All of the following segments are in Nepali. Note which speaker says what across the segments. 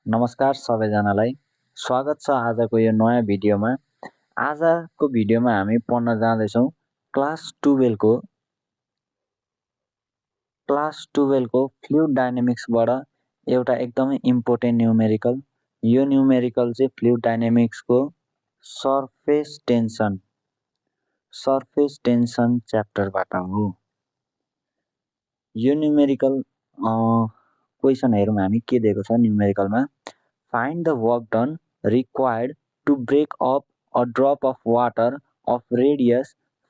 Speaker 1: नमस्कार सबैजनालाई स्वागत छ आजको यो नयाँ भिडियोमा। आजको भिडियोमा हामी पढ्न जाँदैछौँ क्लास 12को फ्लुइड डाइनामिक्सबाट एउटा एकदमै इम्पोर्टेन्ट न्युमेरिकल। यो न्युमेरिकल चाहिँ फ्लुइड डाइनामिक्सको सर्फेस टेन्सन च्याप्टरबाट हो। यो न्युमेरिकल क्वेसन हेरौँ हामी के दिएको छ न्युमेरिकलमा। Find the work done required to break up a drop of water of radius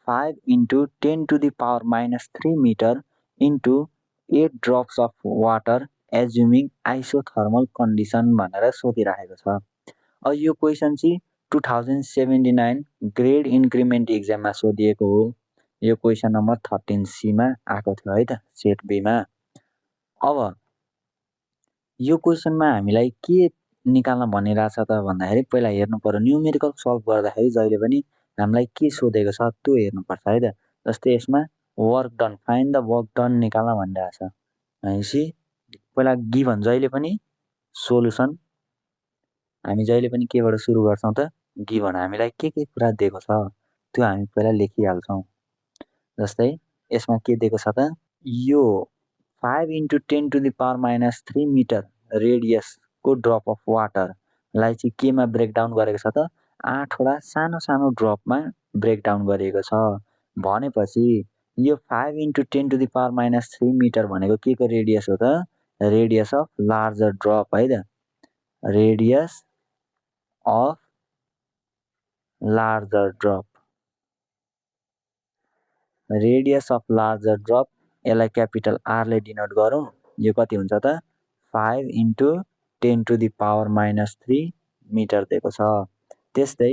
Speaker 1: 5 into 10 to the power minus 3 meter into 8 drops of water assuming isothermal condition भनेर सोधिराखेको छ। अब यो क्वेसन चाहिँ 2079 ग्रेड इन्क्रिमेन्ट इक्जाममा सोधिएको हो। यो क्वेसन नम्बर 13C मा आएको थियो है त, सेट बीमा। अब यो क्वेसनमा हामीलाई के निकाल्न भनिरहेछ त भन्दाखेरि पहिला हेर्नु पर्यो न्युमेरिकल सल्भ गर्दाखेरि जहिले पनि हामीलाई के सोधेको छ त्यो हेर्नुपर्छ है त। जस्तै यसमा work done, find the work done निकाल्न भनिरहेछ भनेपछि पहिला गिभन जहिले पनि सोलुसन हामी जहिले पनि केबाट सुरु गर्छौँ त, गिभन हामीलाई के कुरा दिएको छ त्यो हामी पहिला लेखिहाल्छौँ। जस्तै यसमा के दिएको छ त, यो 5 into 10 to the power minus 3 meter रेडियसको ड्रप अफ वाटरलाई चाहिँ केमा ब्रेकडाउन गरेको छ त, 8वटा सानो सानो ड्रपमा ब्रेकडाउन गरिएको छ। भनेपछि यो 5 into 10 to the power minus 3 metre भनेको के को रेडियस हो त, रेडियस अफ लार्जर ड्रप है त, radius of larger drop. Radius of larger drop यसलाई क्यापिटल आरले डिनोट गरौँ। यो कति हुन्छ त 5 into 10 to the power minus 3 metre दिएको छ। त्यस्तै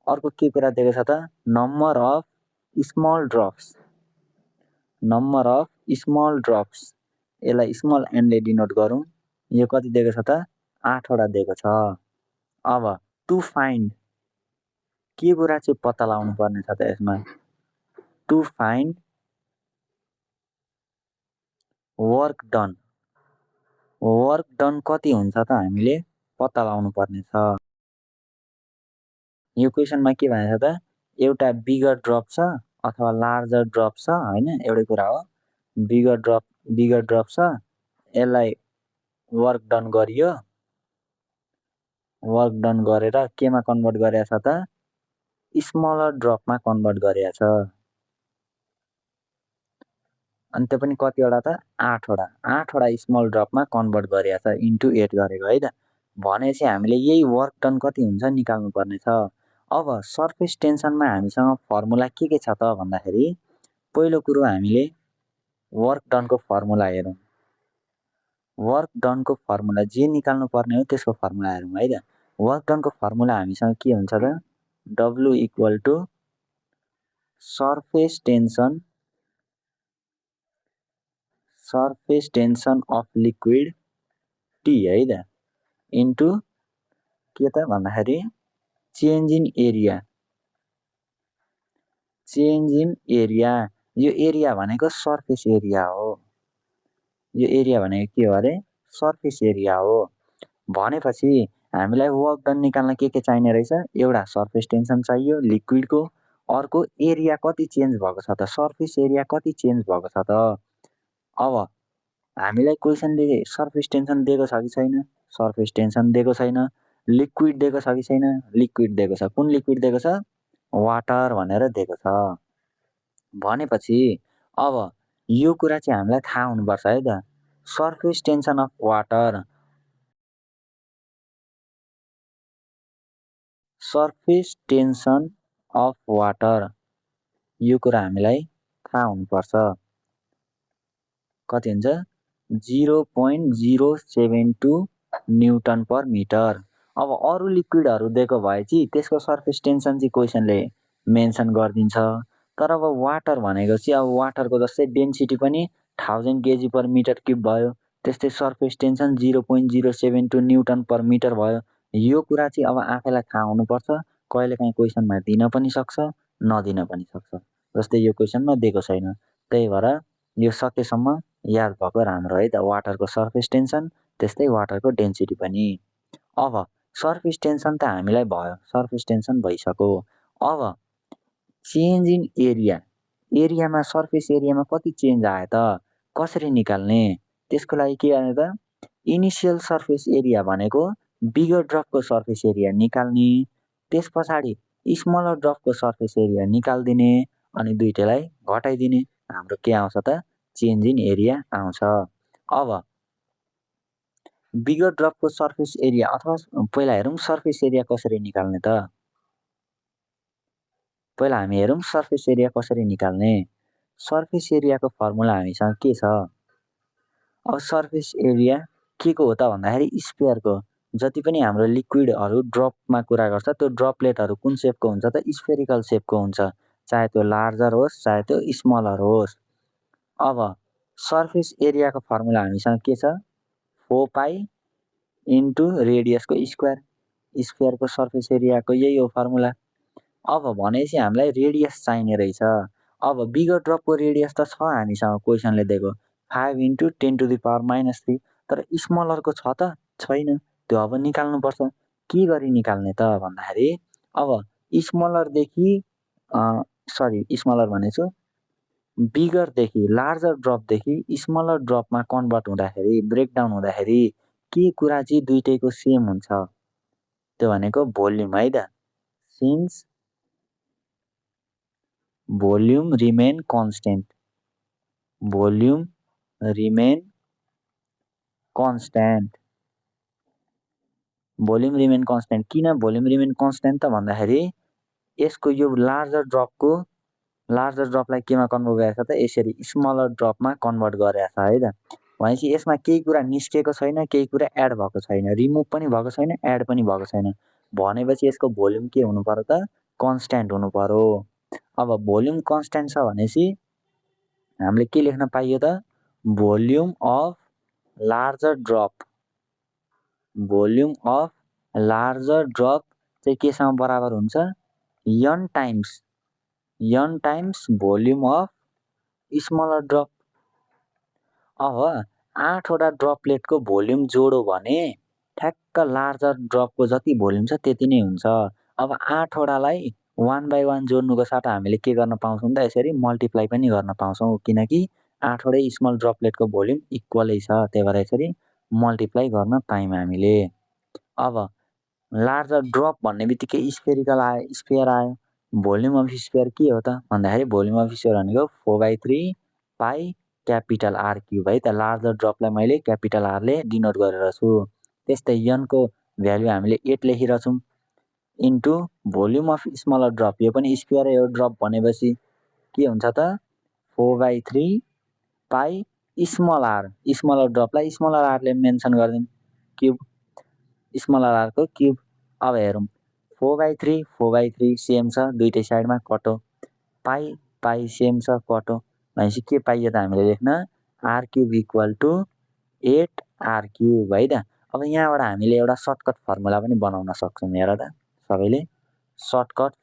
Speaker 1: अर्को के कुरा दिएको छ त, नम्बर अफ स्मल ड्रप्स यसलाई स्मल एनले डिनोट गरौँ। यो कति दिएको छ त 8वटा दिएको छ। अब टु फाइन्ड के कुरा चाहिँ पत्ता लगाउनु पर्ने छ त यसमा, टु फाइन्ड वर्क डन कति हुन्छ त हामीले पत्ता लगाउनु पर्ने छ। यो क्वेसनमा के भनेको छ त, एउटा बिगर ड्रप छ अथवा लार्जर ड्रप छ हैन, एउटै कुरा हो। बिगर ड्रप छ, यसलाई वर्क डन गरियो, वर्क डन गरेर केमा कन्भर्ट गरेको छ त, स्मलर ड्रपमा कन्भर्ट गरेको छ। अनि त्यो पनि कतिवटा त 8वटा स्मल ड्रपमा कन्भर्ट गरेको छ, इन्टु 8 गरेको है त। भनेपछि हामीले यही वर्क डन कति हुन्छ निकाल्नु पर्ने छ। अब सर्फेस टेन्सनमा हामीसँग फर्मुला के छ त भन्दाखेरि, पहिलो कुरो हामीले वर्क डनको फर्मुला हेरौँ। वर्क डनको फर्मुला जे निकाल्नु पर्ने हो त्यसको फर्मुला हेरौँ है त। वर्क डनको फर्मुला हामीसँग के हुन्छ त, W equal to surface tension of liquid T है त, इन्टु के त भन्दाखेरि चेन्ज इन एरिया। यो एरिया भनेको सर्फेस एरिया हो। यो एरिया भनेको के हो अरे, सर्फेस एरिया हो। भनेपछि हामीलाई वर्क डन निकाल्न के चाहिने रहेछ, एउटा सर्फेस टेन्सन चाहियो लिक्विडको, अर्को एरिया कति चेन्ज भएको छ त, सर्फेस एरिया कति चेन्ज भएको छ त। अब हामीलाई क्वेसनले सर्फेस टेन्सन दिएको छ कि छैन, सर्फेस टेन्सन दिएको छैन। लिक्विड दिएको छ कि छैन, लिक्विड दिएको छ। कुन लिक्विड दिएको छ, वाटर भनेर दिएको छ। भनेपछि अब यो कुरा चाहिँ हामीलाई थाहा हुनुपर्छ है त। सर्फेस टेन्सन अफ वाटर यो कुरा हामीलाई थाहा हुनुपर्छ। कति हुन्छ 0.072 न्युटन पर मिटर। अब अरू लिक्विडहरू दिएको भए चाहिँ त्यसको सर्फेस टेन्सन चाहिँ क्वेसनले मेन्सन गरिदिन्छ। तर अब वाटर भनेको चाहिँ अब वाटरको जस्तै डेन्सिटी पनि 1000 kg पर मिटर क्युब भयो, त्यस्तै surface tension 0.072 newton per metre भयो। यो कुरा चाहिँ अब आफैलाई थाहा हुनुपर्छ। कहिलेकाहीँ क्वेसनमा दिन पनि सक्छ, नदिन पनि सक्छ। जस्तै यो क्वेसनमा दिएको छैन, त्यही भएर यो सकेसम्म याद भएको राम्रो है त। वाटरको सर्फेस टेन्सन त्यस्तै वाटरको डेन्सिटी पनि। अब सर्फेस टेन्सन त हामीलाई भयो, सर्फेस टेन्सन भइसक्यो। अब चेन्ज इन एरियामा सर्फेस एरियामा कति चेन्ज आयो त कसरी निकाल्ने? त्यसको लागि के गर्ने त इनिसियल सर्फेस एरिया भनेको बिगर ड्रपको सर्फेस एरिया निकाल्ने, त्यस पछाडि स्मलर ड्रपको सर्फेस एरिया निकाल्दिने अनि दुईटैलाई घटाइदिने। हाम्रो के आउँछ त चेन्ज इन एरिया आउँछ। अब बिगर ड्रपको सर्फेस एरिया अथवा पहिला हेरौँ सर्फेस एरिया कसरी निकाल्ने त। पहिला हामी हेरौँ सर्फेस एरिया कसरी निकाल्ने। सर्फेस एरियाको फर्मुला हामीसँग के छ? अब सर्फेस एरिया के को हो त भन्दाखेरि स्फियरको। जति पनि हाम्रो लिक्विडहरू ड्रपमा कुरा गर्छ त्यो ड्रपलेटहरू कुन सेपको हुन्छ त स्फेरिकल सेपको हुन्छ, चाहे त्यो लार्जर होस् चाहे त्यो स्मलर होस्। अब सर्फेस एरियाको फर्मुला हामीसँग के छ 4 पाई इन्टु रेडियसको स्क्वायर। स्फियरको सर्फेस एरियाको यही हो फर्मुला। अब भनेपछि हामीलाई रेडियस चाहिने रहेछ। अब बिगर ड्रपको रेडियस त छ हामीसँग क्वेसनले दिएको 5 इन्टु 10⁻³ तर स्मलरको छ त छैन, त्यो अब निकाल्नुपर्छ। के गरी निकाल्ने त भन्दाखेरि अब स्मलर भनेछु बिगरदेखि लार्जर ड्रपदेखि स्मलर ड्रपमा कन्भर्ट हुँदाखेरि ब्रेकडाउन हुँदाखेरि के कुरा चाहिँ दुईटैको सेम हुन्छ, त्यो भनेको भोल्युम है त। Since volume remain constant, volume remain constant, volume remain constant. किन भोल्युम रिमेन कन्स्टेन्ट त भन्दाखेरि यसको यो लार्जर ड्रपलाई केमा कन्भर्ट गरेछ त यसरी स्मलर ड्रपमा कन्भर्ट गरेछ है त। भनेपछि यसमा केही कुरा निस्केको छैन, केही कुरा एड भएको छैन, रिमुभ पनि भएको छैन, एड पनि भएको छैन। भनेपछि यसको भोल्युम के हुनु पर्यो त कन्स्टेन्ट हुनु पर्यो। अब भोल्युम कन्स्टेन्ट छ भनेपछि हामीले के लेख्न पाइयो त volume of larger drop, volume of larger drop चाहिँ केसँग बराबर हुन्छ n times volume of smaller drop. अब 8वटा ड्रपलेटको भोल्युम जोडो भने ठ्याक्क लार्जर ड्रपको जति भोल्युम छ त्यति नै हुन्छ। अब 8वटालाई 1 बाई 1 जोड्नुको साथ हामीले के गर्न पाउँछौँ त यसरी मल्टिप्लाई पनि गर्न पाउँछौँ, किनकि 8वटै स्मल ड्रपलेटको भोल्युम इक्वलै छ, त्यही भएर यसरी मल्टिप्लाई गर्न पायौँ हामीले। अब लार्जर ड्रप भन्ने बित्तिकै स्फियर आयो। भोल्युम अफ स्फियर के हो त भन्दाखेरि भोल्युम अफ स्फियर भनेको 4/3 पाई क्यापिटल आर क्युब है त। लार्जर ड्रपलाई मैले क्यापिटल आरले डिनोट गरेर छु। त्यस्तै यनको भ्यालु हामीले 8 लेखिरहेछौँ into volume of smaller drop, यो पनि स्फियरै हो ड्रप भनेपछि के हुन्छ त 4/3 पाई स्मलर ड्रपलाई स्मलर आरले मेन्सन गरिदिउँ क्युब, स्मलर आरको क्युब। अब हेरौँ 4/3 सेम छ दुईटै साइडमा कटो, पाई सेम छ कटो, भनेपछि के पाइयो त हामीले लेख्न R cube equal to 8 R cube है त। अब यहाँबाट हामीले एउटा सर्टकट फर्मुला पनि बनाउन सक्छौँ। हेर त सबैले सर्टकट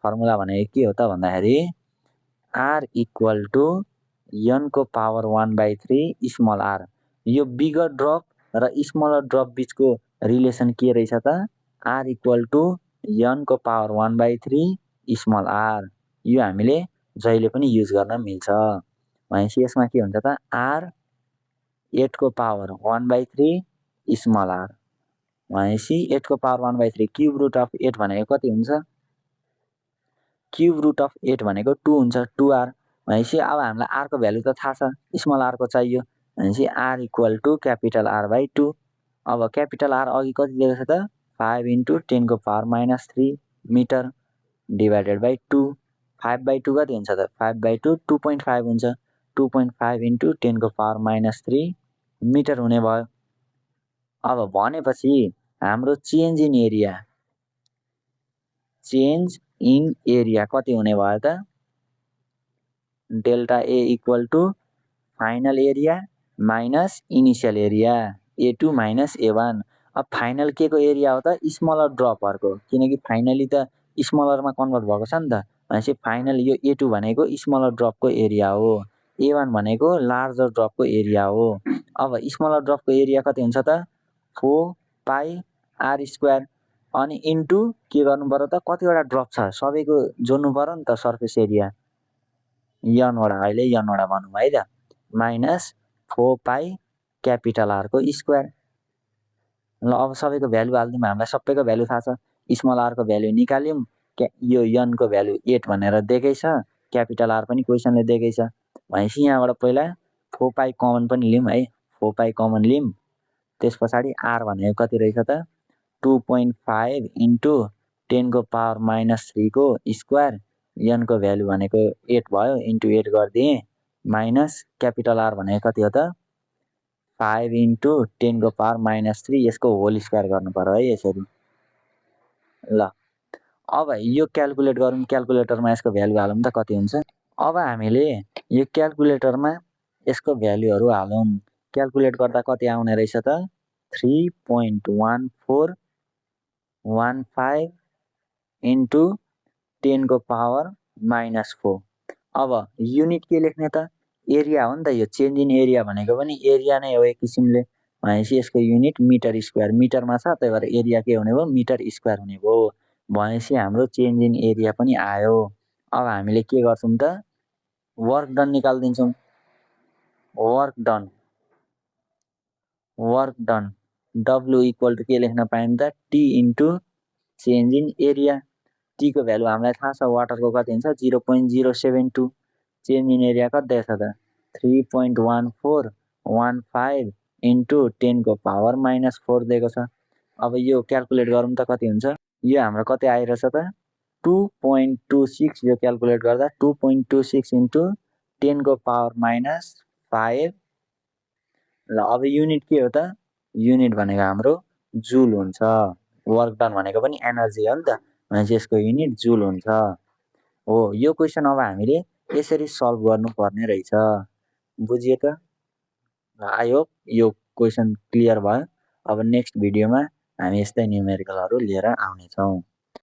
Speaker 1: फर्मुला भनेको के हो त भन्दाखेरि आर इक्वल टु n को पावर 1/3 स्मल आर। यो बिगर ड्रप र स्मलर ड्रप बिचको रिलेसन के रहेछ त आर इक्वल टु n को पावर 1/3 स्मल आर। यो हामीले जहिले पनि युज गर्न मिल्छ। भनेपछि यसमा के हुन्छ त आर 8 को पावर 1/3 स्मल आर, भनेपछि 8 को पावर 1/3 क्युब रुट अफ 8 भनेको कति हुन्छ, क्युब रुट अफ 8 भनेको 2 हुन्छ, 2r। भनेपछि अब हामीलाई आरको भ्यालु त थाहा छ, स्मल आरको चाहियो, भनेपछि आर इक्वल टु क्यापिटल आर/2। अब क्यापिटल आर अघि कति दिएको छ त 5 इन्टु 10⁻³ मिटर डिभाइडेड बाई 2। 5/2 कति हुन्छ त 5/2 2.5 हुन्छ, 2.5 इन्टु 10⁻³ मिटर हुने भयो। अब भनेपछि हाम्रो चेन्ज इन एरिया कति हुने भयो त delta A equal to final area minus initial area A2 minus A1। अब फाइनल के को एरिया हो त स्मलर ड्रपहरूको, किनकि फाइनली त स्मलरमा कन्भर्ट भएको छ नि त। भनेपछि फाइनल यो A2 भनेको स्मलर ड्रपको एरिया हो। A1 भनेको लार्जर ड्रपको एरिया हो। अब स्मलर ड्रपको एरिया कति हुन्छ त 4 पाई आर स्क्वायर अनि इन्टु के गर्नु पर्यो त कतिवटा ड्रप छ सबैको जोड्नु पर्यो नि त सर्फेस एरिया यनवटा अहिले यनवटा भनौँ है त माइनस 4 पाई क्यापिटल आरको स्क्वायर। ल अब सबैको भ्यालु हालिदिउँ हामीलाई सबैको भ्यालु थाहा छ स्मल आरको भ्यालु निकाल्यौँ यो यनको भ्यालु 8 भनेर दिएकै छ क्यापिटल आर पनि क्वेसनले दिएकै छ भनेपछि यहाँबाट पहिला 4 पाई कमन पनि लिउँ है 4 पाई कमन लिउँ त्यस पछाडि आर भनेको कति रहेछ त 2.5 इन्टु 10 को पावर -3 को स्क्वायर यनको भ्यालु भनेको 8 भयो इन्टु 8 गरिदिएँ माइनस क्यापिटल आर भनेको कति हो त 5 इन्टु 10 को पावर -3 यसको होल स्क्वायर गर्नु पर्यो है यसरी। ल अब यो क्यालकुलेट गरौँ क्यालकुलेटरमा यसको भ्यालु हालौँ त कति हुन्छ। अब हामीले यो क्यालकुलेटरमा यसको भ्यालुहरू हालौँ क्यालकुलेट गर्दा कति आउने रहेछ त 3.1415 इन्टु 10 को पावर -4। अब युनिट के लेख्ने त एरिया हो नि त यो चेन्ज इन एरिया भनेको पनि एरिया नै हो एक किसिमले भनेपछि यसको युनिट मिटर स्क्वायर मिटरमा छ त्यही भएर एरिया के हुने भयो मिटर स्क्वायर हुने भयो भनेपछि हाम्रो चेन्ज इन एरिया पनि आयो। अब हामीले के गर्छौँ त वर्क डन निकाल्दिन्छौँ work done W equal to के लेख्न पायौँ त T into change in area T को भ्यालु हामीलाई थाहा छ वाटरको कति हुन्छ 0.072 चेन्ज इन एरिया कति दिएछ त 3.1415 इन्टु 10 को पावर -4 दिएको छ। अब यो क्यालकुलेट गरौँ त कति हुन्छ यो हाम्रो कति आइरहेछ त 2.26 यो क्यालकुलेट गर्दा 2.26 इन्टु 10 को पावर -5 ल अब युनिट के हो त युनिट भनेको हाम्रो जुल हुन्छ वर्क डन भनेको पनि एनर्जी हो नि त भनेपछि यसको युनिट जुल हुन्छ हो। यो क्वेसन अब हामीले यसरी सल्भ गर्नुपर्ने रहेछ बुझियो त। आई होप यो क्वेसन क्लियर भयो। अब नेक्स्ट भिडियोमा हामी यस्तै न्युमेरिकलहरू लिएर आउनेछौँ।